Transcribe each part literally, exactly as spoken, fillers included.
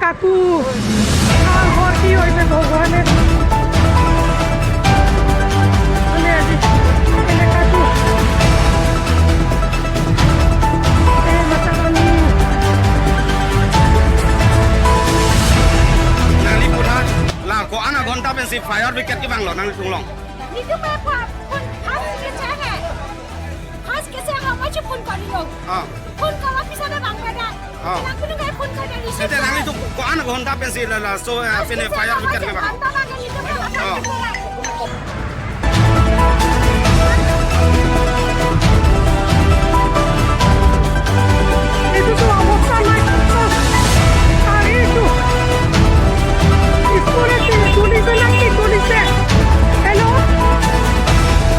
কাকু, আ, ঘর কি হইবে ভগবানের? মানে, আজি, এনে কাকু। এ, মাথা পানি। Nangli pura la ko-an aghonta pensi fire brigade kevanglo nangli tunglong? Nitum e pa, phone, phone kecheng hai. First kecheng hai, mo phone korilo. Ah. Phone koro pisone bang pada. Ah. Nang kuno kai phone koro receive. Ete nangli tum ko-an aghonta pensi la, laso, eh, pine fire brigade kevang? Ghonta bang nitum e. Ah. Itu tuh awak sana itu. Hari itu. Itu nanti tulisnya nanti tulisnya. Hello.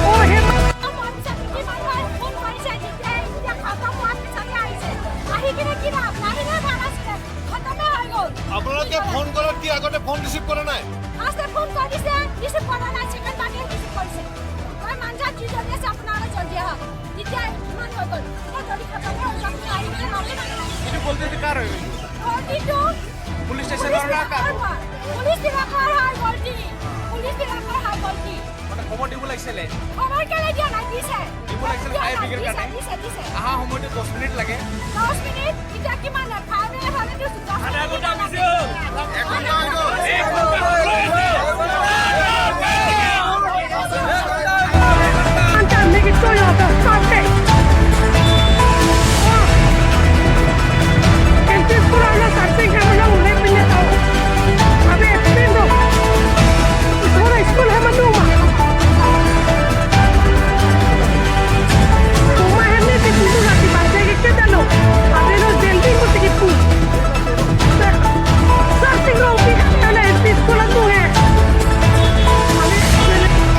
Oh, hebat. আপোনালোকে ফোন কৰাত কি আগতে phone receive কৰা নাই? ফাৰ্ষ্টে ফোন কৰিছে, ৰিচিভ কৰা নাই, ছেকেণ্ড বাৰে ৰিচিভ কৰিছে। মই মাঞ্জাত জুই জ্বলি আছে, আপোনালোকে জল্দি আহক। তেতিয়া কিমান হৈ গ'ল? এতিয়া জল্দি খতম হৈ যাওক, আহি পেলাই মাৰি মাৰি। এইটো গলতিটো কাৰ হয়? গলতিটো পুলিচ ষ্টেচনৰ পুলিচ না কাৰ? বিলাকৰ হয়। পুলিচ বিলাকৰ হয় গলতি। পুলিচ বিলাকৰ হয় গলতি। মানে খবৰ দিব লাগিছিলে? খবৰ কেলে দিয়া নাই? দিছে। দিব লাগিছিল, দিয়া ফায়াৰ নাই, ব্ৰিগেড দিছে, কাৰণে। দিছে, দিছে। অহা সময়টো দহ মিনিট লাগে। দহ মিনিট? এতিয়া কিমান হয়? ফায়াৰ ব্ৰিগেড হ'লেতো দহ আধা ঘণ্টা মিনিট বেছি লাগে। হ'ল। এক ঘণ্টা হৈ গ'ল।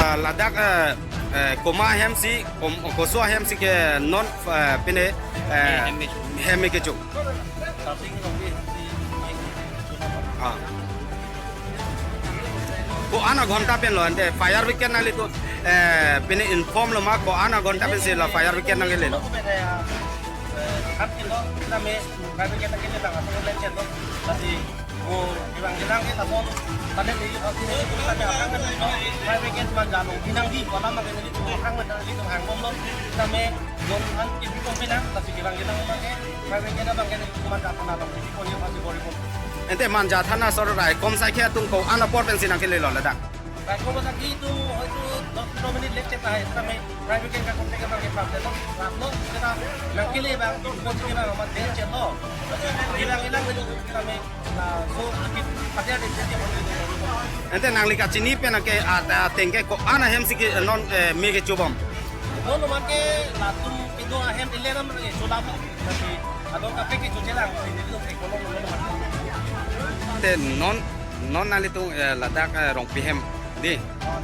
Ah, ladak, eh, eh, koma ahem si, kom-, koso ahem si ke non, eh, pine, eh, hem me kecho. Hem me kecho. Ah. Ko-an aghonta pen lo ante fire brigade nanglitum, eh, pine inform lo ma ko-an aghonta pensi la fire brigade nanglelo? Mo kevang kelang ke laso tadi di, eh, sini itu tadi apa kan itu, fire brigade manja lo, pinang di kolam apa ini itu hang manja itu hang bom lo, tame don an kipi pom pinang, tapi kevang kelang apa ke, fire brigade abang ke itu manja thana lo, kipi pom ya pasti bori pom. Ante manja thana sor raikom asai ke atum ko-an apor pensi nangkelelo ladak? Raikom asai ke itu, itu দহ পোন্ধৰ minute let check আহে, tame fire brigade ka kontak abang ke pap lo, pap lo, kita nangkele bang, pon ke bang amat let check lo, kevang kelang itu tame Ante nangli kachini pen ke, ah, ah, ateng ke ko-an ahem si ke non, eh, me kecho bom? Non oman ke latum kedo ahem ile ram kecho lam. Tapi adon kaprek kecho chelang, sini tu ke kolong non oman. Ante non, non nanglitum, eh, ladak, eh, Rongpi hem, di.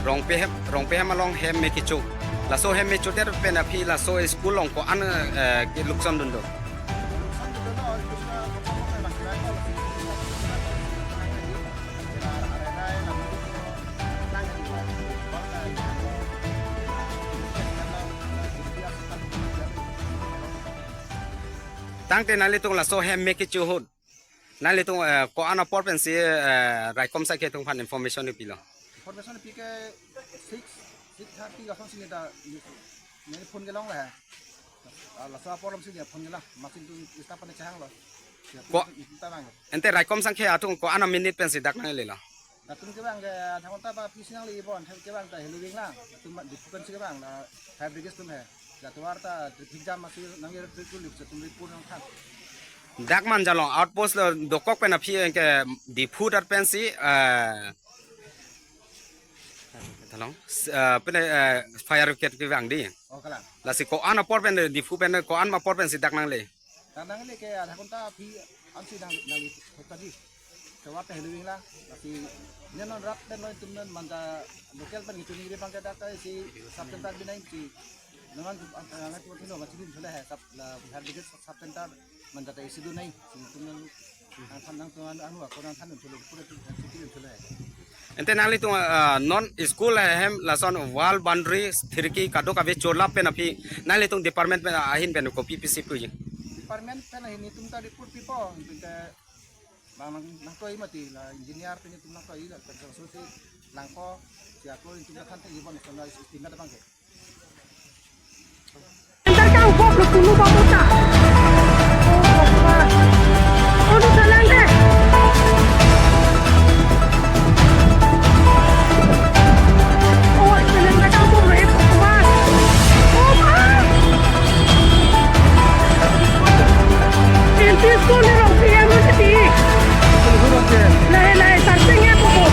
Rongpi hem, Rongpi hem along hem me kecho. Laso hem me chodet pen aphi laso school along ko-an, eh, keluksan dun do? Tangte nanglitum laso hem me kecho ahut nanglitum, eh, ko-an apor pensi, eh, raikom asai ke atum aphan information pilo? Information pi ke six, six thirty lason si neta neli phone kelong la. Ah, laso apor alam si neta phone kelang. Machine tu staff aphan chehang lo. Ya, ko-, itu tabang. Ante raikom asai ke atum ko-an aminit pensi dak nanglelo? Latum kevang ke adha ghonta aphi si nangle bom, kevang ta helo ving lang. Latum ma Diphu pensi kevang la fire brigade atum he. Jatuar ta traffic jam masih nangir traffic police atum report nangthan. Dak Manjang along outpost lo dokok pen aphi ke Diphu rat pensi, eh, talong, eh, pen, eh, fire brigade kevang di. Oh, kalang. Lasi ko-an apor pen Diphu pen ko-an apor pensi dak nangle? Dak nangle ke adha ghonta aphi ansi nang, nang tadi. Kewa te helo ving lang, lasi neli non rat pen noi tum non Manjang local pen kitu ningri bang ke dak si sub center binai si. Naman tu ang ang tu tu no macam ni sudah hai sub la Bihar biget sub center Manjang ta isi dunai. Si tum non ang than nang tu anu anu aku nang than tu lo pura tu tu tu le. Ante nanglitum, ah, non school ahem lason wall boundary khirki kadokave cholap pen aphi nanglitum department pen ahin pen kopi pisi puji? Department pen ahin itum ta report pipo, itum ta Nang, nangkroi mati la engineer pini tum nangkroi la kerja solusi nangko siako intum kan tinggi bon sana istimewa abang ke. Enter kang bok lo tulu bok uta. Oh, bok pa. Oh, lu jalan deh. Oh, jalan kang bok lo, eh, bok pa. Oh, ma. Inti school ni rong P M ni ti. Lahai lahai, sarsing ya, bok.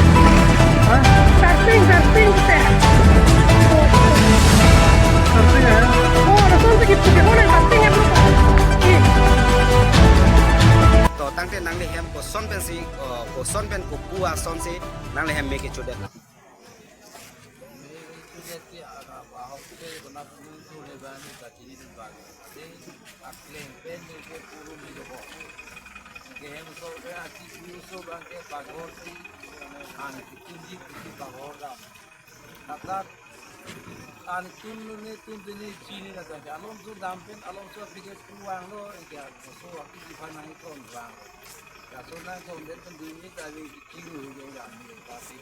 Hah? Sarsing, sarsing, te. Sarsing ya? Oh, ada sarsing gitu, ya, mana sarsing ya, bok. Ih. To, tangte nanglihem koson pensi, oh, koson pen kopu asonsi nanglihem me kechodet lo? Jati aga bahok ke kona pulu tu le bani kachini tu bagi. Ade akleng pen ni ke puru ni dobo. Ke hem so ke achi puru so bang ke bagor si an kitunji kuti bagor dam. Tatat an tun ni tun ni chini na ta alon tu dam pen alon so pide puang lo ke so aki di pan nang ton bang. Ya so nang ton den pen di ni ta di kiru jo ya ni ta si.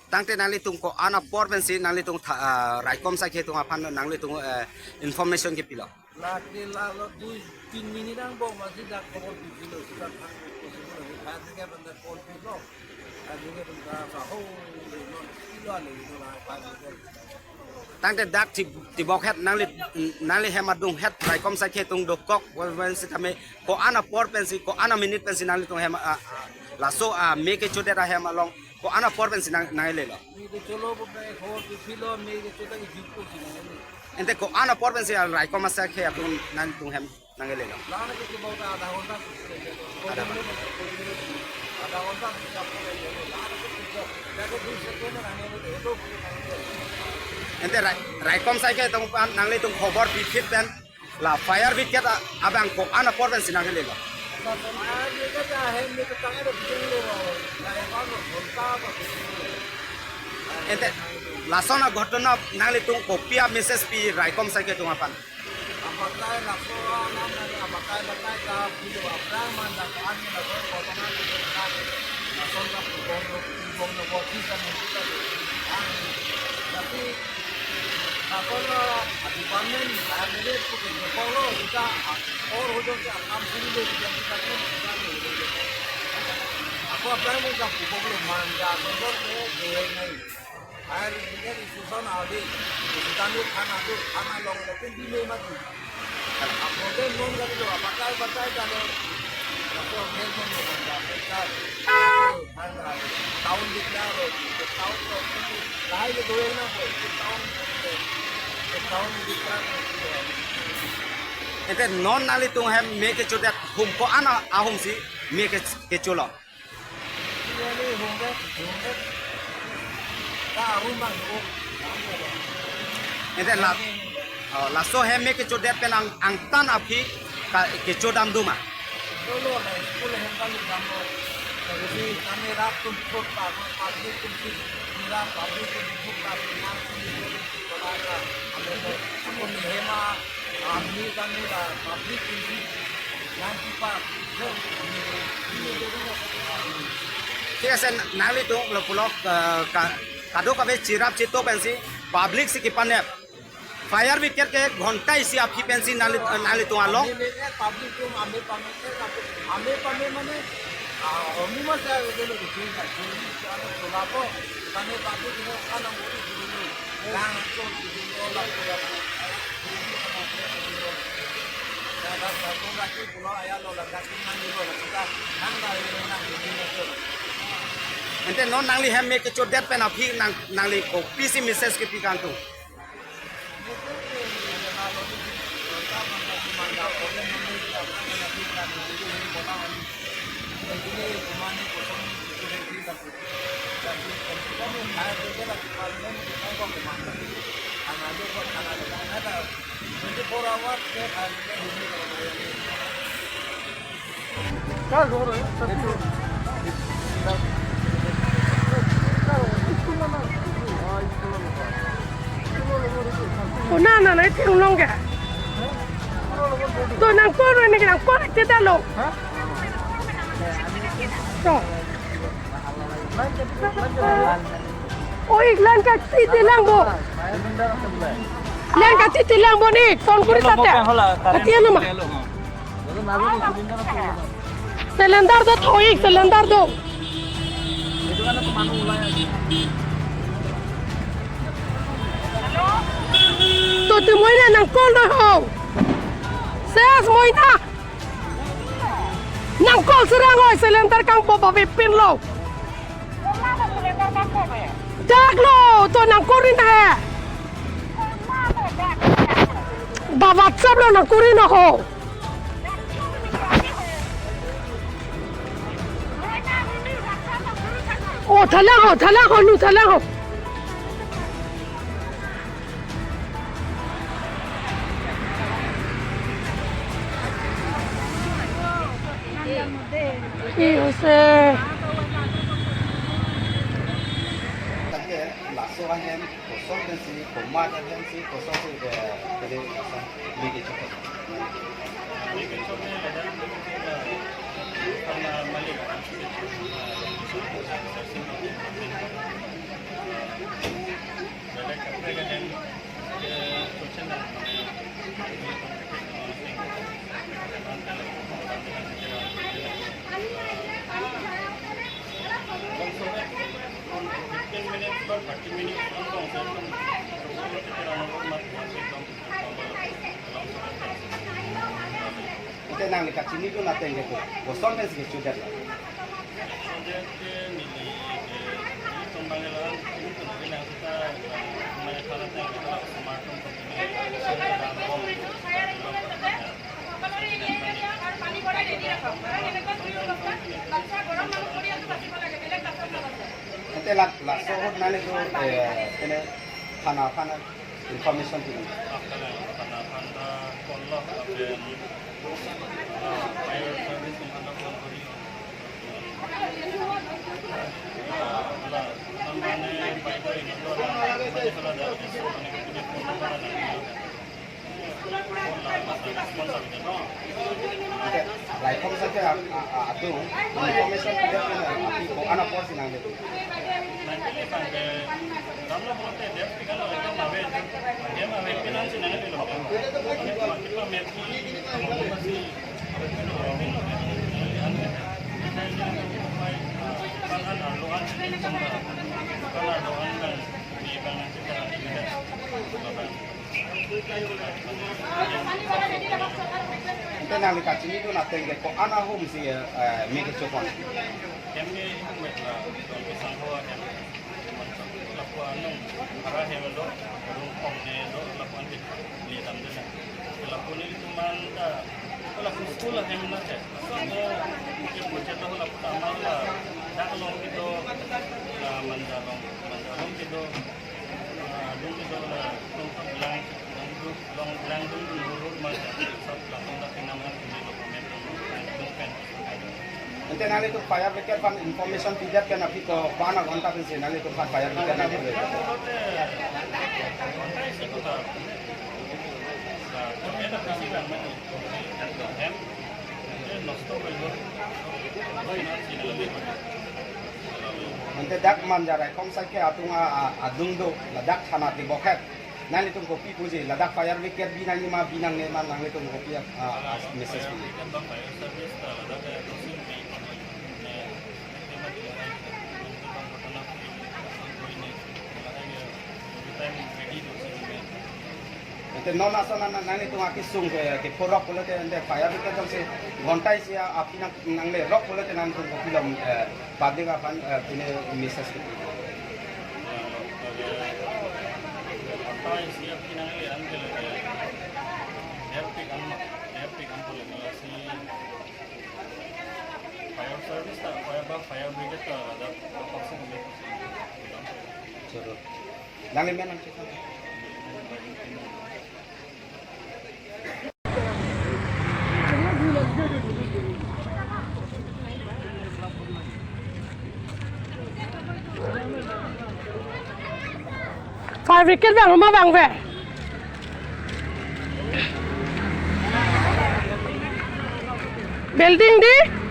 Tangte nanglitum ko-an apor pensi nanglitum tha-, ah, raikom asai ketung aphan nanglitum, eh, information kepilo? Lake lalo dui tin minit angbong masi dak khobor pipilo, sudah thang possible lagi, khat ke benda call pilo. Khat ke benda saho, non kilo ale itu lah, khat ke. Tangte dak ti, tibok het nangli, nanglihem adung het raikom asai ketung dokok, wen, wen sitame ko-an apor pensi, ko-an aminit pensi nanglitum hem, ah, laso, ah, me kechodet ahem along ko-an apor pensi nang, nanglelo? Me kecholo bo bai ho tu philo, me kechodet ke jupo si nang. Ente ko-an apor pensi, ah, raikom asai ke atum nanglitum hem nanglelo? Lana ke chibok ta adha ghonta. Adha ghonta. Adha ghonta se chap ko le le. Lana ke chibok. Jaga dui second na ne le do. Ente rai-, raikom asai ketung aphan nanglitum khobor pipit pen la fire brigade a-, abang ko-an apor pensi nanglelo? Fire brigade ahem ni ketang ada bikin le. Lai apa lo ghonta apa. Ente lason aghotona nanglitum kopi a-message pi raikom asai ketung aphan? Abatai laso alam nang abatai batai ta pilo aphrang man dak an laso kotongan lason ta pubong lo pubong lo boti ta mungkin ta. Tapi laso lo department saya mungkin pukul jepong lo kita or hujan ke akam sini deh kita kita ni kita ni. Aku aphrang man ta pubong lo man ta pubong lo dua nai. Air ini isuson adi, isutan itu khana itu, khana long lekin di me mati. Apo de non kali lo, apakai pakai kali. Apo de non lo kan, apakai. Khana, town di kena lo, town lo, lahai ke doyeng na po, town, town di kena lo. Ente non nanglitum hem me kechodet hum ko-an ahum si me ke, kecholo? Ente la, oh, laso hem me kechodet pen ang, angtan aphi ka, kechodam duma? Thik ase, nanglitum lo pulo, eh, ka-, kadokave chirap chito pensi public si kepanep. Fire brigade ke ghonta isi aphi pensi nangli-, nanglitum along. Public tum ame pame, ame pame mane, ah, omu mas ya, Ente non nangli hem me kechodet pen aphi nang, nangli kopisi message kepi kangtung? Kona na nai ting long ke? To nangkol, nangkol, nangkol, kita lo. To. O, ik line kachiti lang bo. Line kachiti lang bo ni, phone kuri sate. Ati ano ma? Cylinder do tho ik, cylinder do. To te moina nangkol do ho. Ses moina. Nangkol serang oi, cylinder kangpo ba vepin lo. Dak lo, to nangkol ri na he. Ba WhatsApp lo nangkol ri na ho. O, thalang ho, thalang ho, nu thalang ho. Ki hoise? Laso ahem, koson pensi, komat ahem si, koson si, eh, jadi laso, bigi chokot. Ante nangli kachini dun ateng ke tu, koson pensi kechodet lo. Ante la, laso ahut nanglitum, eh, kene thana aphan information dun. Ante, raikom sake a, a, a, atum, information pidet ke na, api ko-an apor si nangdet. Ante nangli kachini dun ateng ke ko-an ahum si, eh, me kechopon. Hem ke ihum metla, dong ke sangho hem. Lapu anung, hara hem lo, rung kong ne lo, lapu an ke ne dam de na. Lapu nelitum an ta, lapu school hem na che. So, ke puche to lapu tama la, dak long kedo, la Manja long, Manja long kedo. Adung kedo la tungkap lang, lang du, long lang du du hurur ma, sab latung da kenam kan kini lo komen, dung pen. Ante nanglitum fire brigade aphan information pidet ke na, api ko-an aghonta pensi nanglitum aphan fire brigade nangpi? Ghonta isi kota. Ghonta isi lang mati. Hem, eh, nosto hoi gol. Hoi na sila lebih. Ante dak Manja raikom sake atum a, a, adung do, ladak thana tebok het. Nanglitum kopi puji, ladak fire brigade bi nangji ma, bi nangne ma, nanglitum kopi a, a, message pi? Fire service ta ladak, eh, dosin bi, eh, eh, Ante non ason nang, nang, nanglitum akesung ke, kephorok pulote ante fire brigade jongsi ghonta isi a, api nang, nangle rok pulote nangtum kopi lom, eh, public aphan, eh, pine message ke. Ghonta isi api nangle ante le, eh, herpik an, herpik an pule lasi fire service ta, fire ba, fire brigade ta ladak oxygen. Choro. Nangli men nang chekang. Fire brigade vang ma vangve. Building di.